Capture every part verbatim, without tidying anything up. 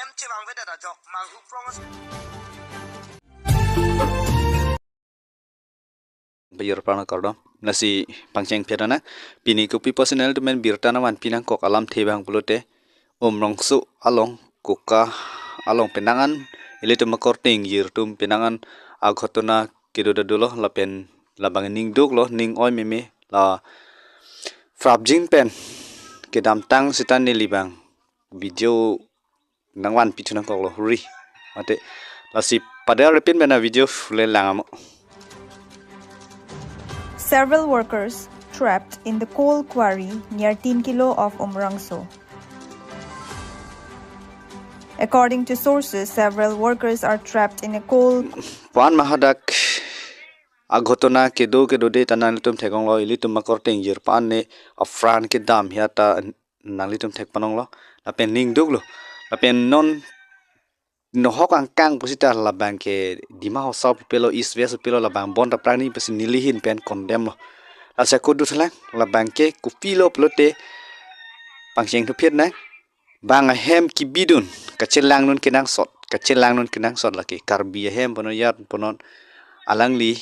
Em chevang vedet ajok manghu prong as- Bajir parna kardom. Lasi pangcheng pherana. Pini kopi personal to men birta nangvanpi nangkok alamthe abang pulote, Umrongso along, Kuka along penang an, ilitum akorte ingjir atum penang an aghotona kedo dolo lapen labang ning duklo, ning oi meme, la prapjin pen kedamtang seta neli abang video nangvanpi thu nangkoklo, huri. Mate, lasi padal repin pen avideo le lang amo. Several workers trapped in the coal quarry near Tin Kilo of Umrongso. According to sources, several workers are trapped in a coal Pan mahadak aghotona kedo kedode ta nanglitum theklonglo, ilitum akorte ingjir pan ne apran kedam hia ta nanglitum thek panonglo. Lapen ning duklo. Lapen non nohok angkang pusita labang ke Dima Hasao pipelo, East West pipelo, labang bon ta prang ni pusi neli ahin pen condemn lo. Lasi ako duthalang labang ke kopilo pulote pangcheng thuphit nang. Bang ahem kebidun, kachelang dun kenangsot, kachelang dun kenangsot lake Karbi ahem punon, yat punon, alangli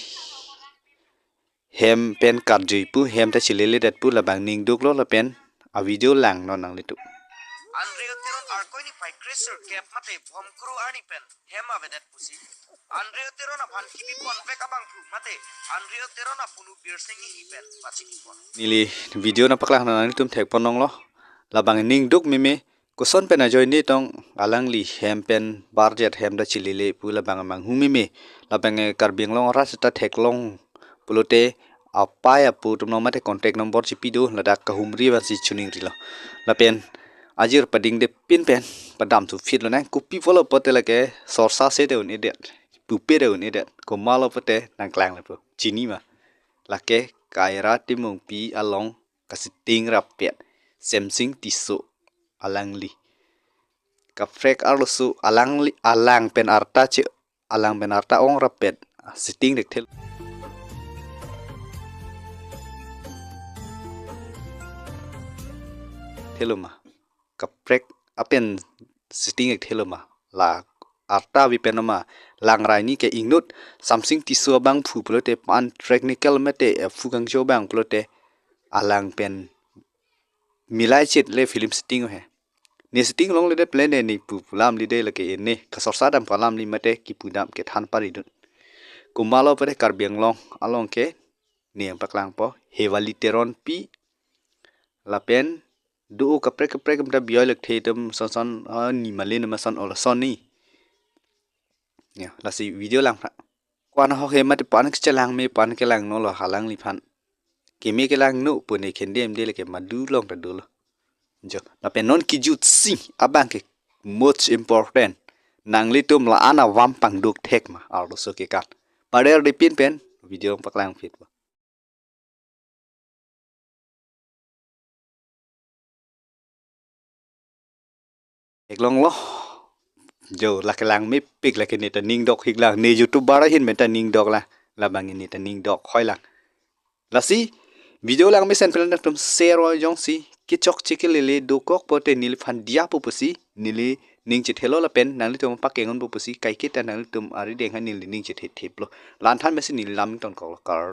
hem pen karjui pu, hem ta chilele det pu, labang ning duklo lapen avideo lang non nanglitum. Anrio Teron arkoi ni pai kresir kep mate bom kru arni pen hem avedet pusi Anrio Teron aphan kipi ponvek abangphu mate Anrio Teron apunu Birsing Enghi pen pachini pon. Neli video nangpaklang non nanglitum thek pononglo. Labang ning duk meme, koson pen ajoine tong alangli hem pen barjet hem ta chilele pu labang amanghu meme. Labang ke Karbi Anglong arat seta theklong pulote apai apo atum along mate contact number chipi do, ladak kahumri vansi chuning rilo. Lapen ajir padingde pin pen padam thuphit lonang, kopi pulo pulote lake sorsa se de un-edet, pupe de un-edet, komatlo pulote nangklang lapu. Chini ma? Lake Kaira Timungpi along kasiting rappet, Semsing Tisso alangli. Kaprek arloso alangli, alang pen arta che, alang pen arta ong rappet, siting rek thel-, thelo ma? Kaprek apen siting rek thelo ma? La arta avi pen ma? Langrai ni ke ingnut Semsing Tisso abangphu pulote pan technical mate, eh, phu kangjo abang pulote alang pen milai chit le film siting he. Ne siting longledet pen ne ne pu pu alamli de lake ne kasorsa dam pu alamli mate kipu dam kethan paridun. Komatlo pulote Karbi Anglong along ke ne nangpaklangpo, Hewali Teronpi lapen do kaprek kaprek mata bioi lek the itum son son, ah, ni malin ma son olo son ni. Ya, lasi video lang pra. Ko-an ahok he mate pan kechelang me, pan kelang nolo alangliphan. Keme kelang no pu ne khende em de lake madu long ta dolo. Jo, lapen non kijutsi abang ke most important. Nanglitum la-an avam pangduk thek ma arloso kekan? Padal de pin pen video paklang phit ba. Theklonglo. Jo, lake lang mepik, lake ne ta ning dok hik lang. Ne YouTuber ahin pen ta ning dok lang. Labang ne ta ning dok hoi lang. Lasi video lang mesen pen nangtum share oi jongsi kechokche kelele dokok pulote neliphan diya po pusi neli ning chethelo lapen nanglitum pakeng un po pusi kaiketa nanglitum arideng ha neli ning chethe theplo. La-an than mesen neli lam ingtonkoklo kar.